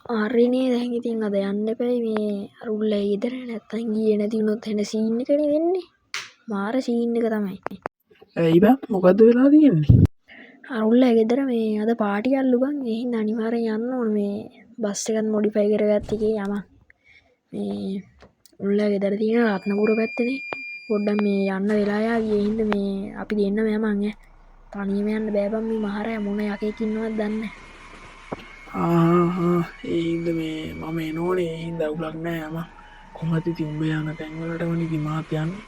හරිනේ දැන් ඉතින් අද යන්න එපැයි මේ අරුල්ලයි ගෙදර. නැත්තම් ගියේ නැති වුණොත් එන සීන් එකනේ වෙන්නේ. මාර සීන් එක තමයි. ඇයි බං, මොකද්ද වෙලා තියෙන්නේ? අරුල්ලයි ගෙදර මේ අද පාටියක්ලු බං. ඒ හින්දා අනිවාර්යෙන් යන්න ඕන. මේ බස් එකත් මොඩිෆයි කරගත්ත එකේ යමන්. මේ උල්ලා ගෙදර තියෙන රත්නපුර පැත්තනේ. පොඩ්ඩක් මේ යන්න වෙලා යාවි. ඒ හින්දා මේ අපි දෙන්නම යමන් ඈ. තනියම යන්න බෑ බං. මේ මහරයා මොන යකෙක් ඉන්නවද දන්නේ නෑ. ආ ආ, ඒ හින්දා මේ මම එනෝනේ. ඒ හින්දා අවුලක් නෑ, යමන්. කොහොමද ඉතින් උඹ යන තැන් වලටම ඉතින් මාත් යන්නේ.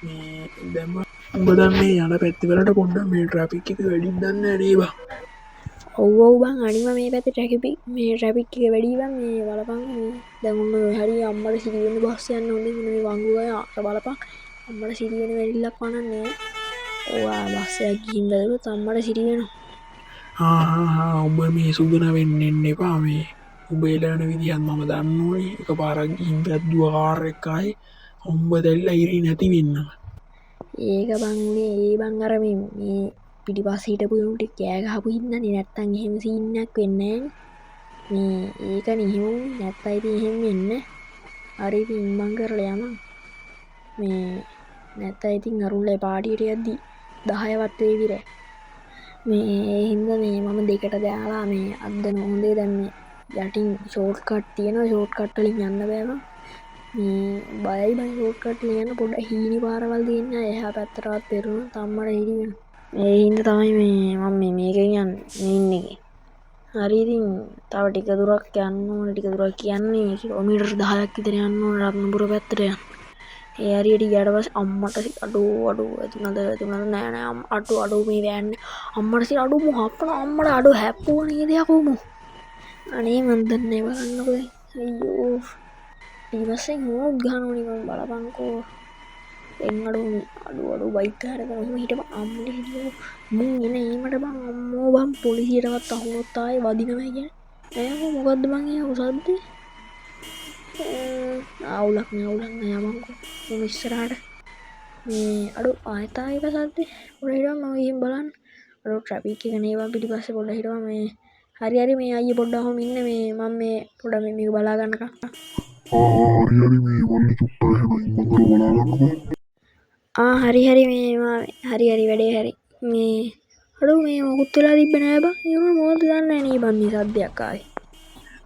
මේ දැන් උඹ දැන් මේ යන පැත්ති වලට පොඩ්ඩක් මේ ට්‍රැෆික් එක වැඩිද දන්නේ නෑ නේ බං. ඔව් ඔව් බං, අනිවා මේ පැත්තේ ට්‍රැෆික්, මේ ට්‍රැෆික් එක වැඩි බං. මේ බලපන්, මේ දැන් ඔන්න ඔය හරිය අම්මට සිරි වෙන බස් යන්න හොඳින් මේ වංගු අය අර බලපන්, අම්මට සිරි වෙන වැලිල්ලක් වනන්නේ ඈ. ඔවා බස් එකක් ගිහින් බැලුවොත් අම්මට සිරි වෙනවා. හා හා හා, උඹ මේ සුදන වෙන්න එන්න එපා. මේ උඹ එළවෙන විදිහත් මම දන්න ඕනේ. එකපාරක් ගිහින් පැද්දුවා කාර් එක ආයේ උඹ දැල්ලා ඉරි නැති වෙන්නම. ඒක බං උනේ ඒ බං අර මේ මේ පිටිපස්සේ හිටපු උන් ටික කෑ ගහපු හින්දානේ. නැත්තම් එහෙම සීන් එකක් වෙන්නේ නෑනේ. මේ ඒකනේ එහෙම වුනේ. නැත්තම් ඉතින් එහෙම වෙන්නේ නෑ. හරි ඉතින් ඉම්මන් කරලා යමන්. මේ නැත්තම් ඉතින් අරුන්ලා පාටියට යද්දි 10වත් වේවි රෑ. මේ ඒ හින්දා මේ මම දෙකට දාලා මේ අද්දන හොඳේ. දැන් මේ යටින් ෂෝට් කට් තියෙනවා. ෂෝට් කට් වලින් යන්න බෑ බං. මේ බයයි බං ෂෝට් කට් වලින් යන්න. පොඩ්ඩක් හීනි පාරවල් තියෙනවා. එහා පැත්තටවත් පෙරුණොත් අම්මට හිරි වෙනවා. ඒ හින්දා තමයි මේ මම මේ මේකෙන් යන්නේ මේන් එකේ. හරි ඉතින් තව ටික දුරක් යන්න ඕනේ. ටික දුරක් කියන්නේ කිලෝමීටර් 10ක් විතර යන්න ඕනේ රත්නපුර පැත්තට යන්න. ඒ හරියට ගියාට පස්සේ අම්මට අඩෝ අඩෝ ඇතුණද ඇතුණද නෑ නෑ අඩෝ අඩෝ මේ වෑන් අම්මට සිර අඩෝ මු හප්පන අම්මට අඩෝ හැප්පුවා නේද යකෝ මු. අනේ මන් දන්නේ බලන්නකෝ දැන්. අයියෝ ඊපස්සේ හොනොත් ගහනවා නිකන් බලපන්කෝ. දැන් අඩෝ මේ අඩෝ අඩෝ බයික් එක හරි ඔහොම හිටපන් අම්මට හිටියෝ මුන් එන ඊමට බං. අම්මෝ බං පොලිසියටවත් අහුනොත් ආයේ වදිනවා කියන්නේ. නෑ යකෝ මොකද්ද බං ඒ සද්දේ? අවුලක් නෑ අවුලක් නෑ යමන්කෝ මම ඉස්සරහට. මේ අඩෝ ආයෙත් ආයෙ එක සද්දේ. පොඩ්ඩක් හිටපන් මම ගිහින් බලන්න. අඩෝ ට්‍රැෆික් එක නේ බං පිටිපස්සේ. පොඩ්ඩක් හිටපන් මේ හරි හරි මේ අයියේ පොඩ්ඩක් ඔහොම ඉන්න. මේ මම මේ පොඩ්ඩක් මේ මේක බලා ගන්නකම්. ආ හරි හරි මේ මල්ලි චුට්ටක් එහෙනම් ඉක්මන් කරලා බලා ගන්නකෝ. ආ හරි හරි මේ මා හරි හරි වැඩේ හරි. මේ අඩෝ මේ මොකුත් වෙලා තිබ්බේ නෑ බං. ඒ වුණා මොකද්ද දන්නේ නෑ නේ බං මේ සද්දයක් ආවේ.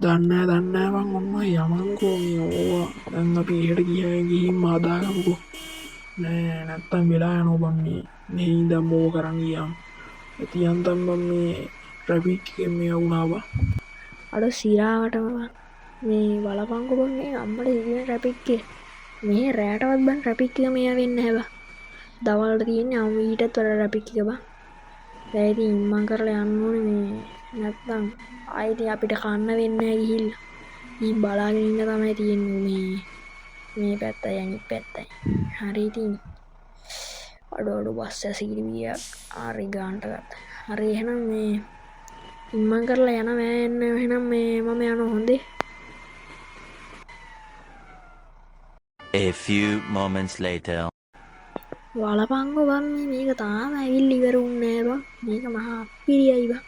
දන්නේ නෑ දන්නේ නෑ බං. ඔන්න ඔය යමන්කෝ මේ ඕවා දැන් අපි එහෙට ගිහින් හදාගමුකෝ. නෑ නැත්තම් වෙලා යනවා බං. මේ මෙහි ඉඳන් මෝව කරන් ගියාම ඇති යන්තම් බං මේ ට්‍රැෆික් එකෙන් මේ වුණා බං. අඩෝ සිරාවටම බං මේ බලපන්කෝ බං. මේ අම්මට හිටින ට්‍රැෆික් එක මේ රෑටවත් බං ට්‍රැෆික් එක මෙයා වෙන්නේ නැහැ බං. දවල්ට තියෙන්නේ අම ඊටත් වඩා ට්‍රැෆික් එක බං. දැන් ඉතින් ඉම්මන් කරලා යන්න ඕනේ. මේ නැත්තම් ආයෙ ඉතින් අපිට කන්න වෙන්නේ නැහැ ගිහිල්ලා. ඉතින් බලාගෙන ඉන්න තමයි තියෙන්නේ මේ මේ පැත්තයි අනිත් පැත්තයි. හරි ඉතින් අඩෝ අඩෝ බස් ඇසිකිලි ගියා. හරි ගානට ගත්තා. හරි එහෙනම් මේ ඉම්මන් කරලා යනවා ඈ. එන්න එහෙනම් මේ මම යනවා හොඳේ. A few moments later. බලපන්කෝ බං මේ මේක තාම ඇවිල්ලා ඉවර වුණේ නෑ බං. මේක මහා අප්පිරියයි බං.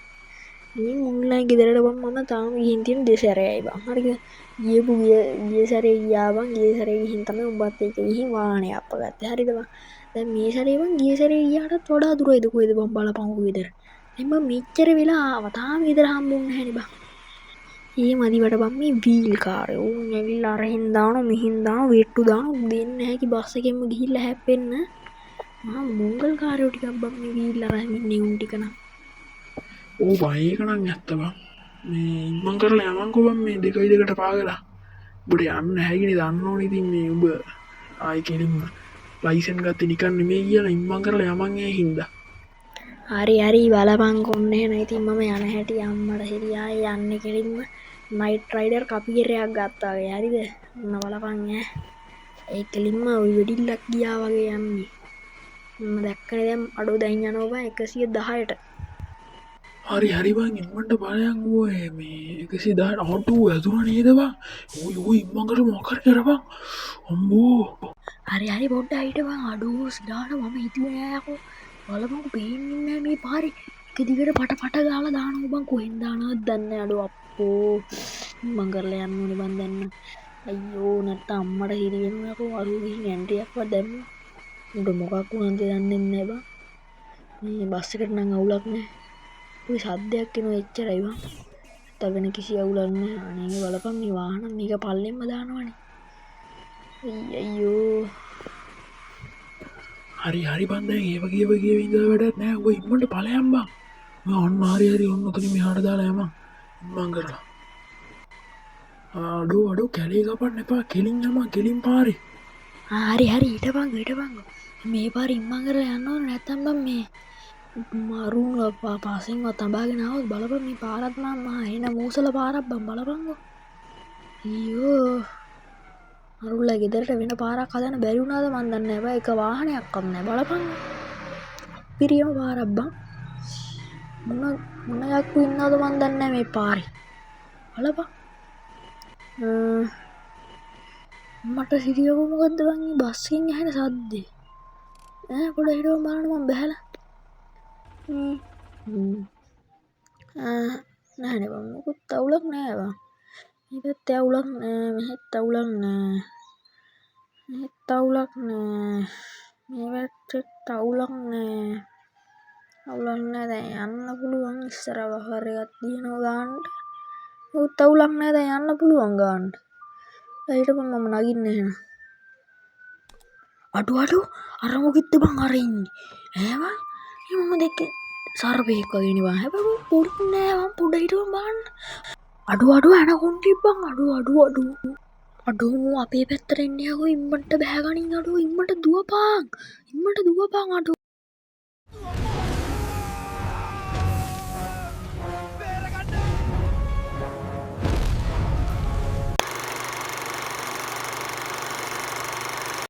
මේ මුන්ලා ගෙදරට බං මම තාම ගිහින් තියෙන දෙසැරයයි බං. හරිද? ගියපු ගිය සැරේ ගියා බං. ගිය සැරේ ගිහින් තමයි උඹත් එක්ක ගිහින් වාහනේ අප්ප ගත්තේ. හරිද බං? දැන් මේ සැරේ බං ගිය සැරේ ගියාටත් වඩා දුරයිද කොහෙද බං බලපන්කෝ ගෙදර. දැන් බං මෙච්චර වෙලා ආවා තාම ගෙදර හම්බුන්නේ නැහැනේ බං. ඒ මදිවට බං මේ වීල් කාරයෝ උන් ඇවිල්ලා අරහෙන් දානවා මෙහෙන් දානවා වෙට්ටු දානවා දෙන්න හැකි බස් එකෙන්ම ගිහිල්ලා හැප්පෙන්න. මහා මොංගල් කාරයෝ ටිකක් බං මේ වීල් අරන් ඉන්නේ උන් ටික නම්. ඔව් බං ඒක නම් ඇත්ත බං. මේ ඉක්මන් කරලා යමන්කෝ බං. මේ දෙකයි දෙකට පාගලා උඹට යන්න හැකිනේ දන්න ඕනේ. ඉතින් මේ උඹ ආයි කෙලින්ම ලයිසන් ගත්තේ නිකන් නෙමෙයි කියලා ඉක්මන් කරලා යමන් ඒ හින්දා. හරි හරි බලපන්කෝ ඔන්න එහෙනම් ඉතින් මම යන හැටි අම්මට සිරි ආයේ යන්නේ කෙලින්ම නයිට් රයිඩර් කපීරයක් ගත්තා වගේ. හරිද? ඔන්න බලපන් ඈ. ඒ කෙලින්ම ඔය වෙඩිල්ලක් ගියා වගේ යන්නේ. මම දැක්කනේ දැන් අඩෝ දැන් යනවා බං 110ට. හරි හරි බං ඉක්මනට බලයන් ඔය මේ 110ට අඩෝ ඇදුනා නේද බං? ඔය ඔය ඉක්මන් කරලා මොකක් හරි කරපන් අම්බෝ. හරි හරි පොඩ්ඩක් හිටපන්. අඩෝ සිරාට මම හිතුවේ නෑ යකෝ. බලපන්කෝ පේන්නේ නෑ මේ පාරේ. එක දිගට පට පට ගාලා දානවා බං. කොහෙන් දානවද දන්නේ නෑ. අඩෝ අප්පෝ. ඉක්මන් කරලා යන්න ඕනේ බං දැන් නම්. අයියෝ, නැත්තම් අම්මට හිරි වෙනවා යකෝ. අරූ ගිහින් ඇන්ටියක්වත් දැම්මා. උඹ මොකක් වුණාද දන්නේ නැහැ බං. මේ බස් එකට නම් අවුලක් නැහැ. පොඩි සද්දයක් එනවා එච්චරයි බං. නැත්තම් වෙන කිසි අවුලක් නැහැ. අනේ බලපන් මේ වාහන මේක පල්ලෙන්ම දානවනේ. අයියෝ. හරි හරි බං, දැන් ඒව කියව කියව ඉඳලා වැඩක් නෑ. ඔය ඉක්මනට ඵලයන් බං. ඔය ඔන්න හරි හරි, ඔන්න ඔතනින් මෙහාට දාලා යමන් ඉක්මන් කරලා. අඩෝ අඩෝ, කැලේ කපන්න එපා, කෙලින් යමන්, කෙලින් පාරේ. හරි හරි, හිටපන්කෝ හිටපන්කෝ. මේ පාර ඉක්මන් කරලා යන්න ඕන, නැත්තම් බං මේ මරුන් පස්සෙන්වත් තබාගෙන ආවොත්. බලපන් මේ පාරත් මං මහා එන මූසල පාරක් බං, බලපන්කෝ. අයියෝ, අරුල්ලා ගෙදරට වෙන පාරක් හදන්න බැරි වුණාද මන් දන්නේ නෑ බං. එක වාහනයක්වත් නෑ, බලපන්කෝ. අප්පිරියම පාරක් බං. මොන මොන යක්කු ඉන්නවද මන් දන්නේ නෑ මේ පාරේ. බලපන්. මට සිරියකෝ, මොකද්ද බං මේ බස් එකෙන් ඇහෙන සද්දේ? ඈ, පොඩ හිටපන් බලන්න මං බැහැලා. හ්ම් හ්ම් නෑනේ බං, මොකුත් අවුලක් නෑ බං. මේ පැත්තේ අවුලක් නෑ, මෙහෙත් අවුලක් නෑ. මෙහෙත් අවුලක් නෑ. මේ පැත්තෙත් අවුලක් නෑ. අවුලක් නෑ, දැන් යන්න පුළුවන්. ඉස්සර බෆර් එකක් තියෙනවා ගානට. මොකුත් අවුලක් නෑ, දැන් යන්න පුළුවන් ගානට. දැන් හිටපන් මම නගින්න එහෙනම්. අඩෝ අඩෝ, අර මොකෙද්ද බං අර ඉන්නේ? ඈ බං, මේ මම දැක්කේ සර්පයෙක් වගේනේ බං. හැබැයි බං පොඩි නෑ බං, පොඩ හිටපන් බලන්න. අඩෝ අඩෝ, ඇනකොන්ඩෙක් බං. අඩෝ අඩෝ අඩෝ අඩෝ, මූ අපේ පැත්තට එන්නේ යකෝ. ඉම්මන්ට බෑ ගනින්. අඩෝ, ඉම්මන්ට දුවපන්, ඉම්මන්ට දුවපන් අඩෝ.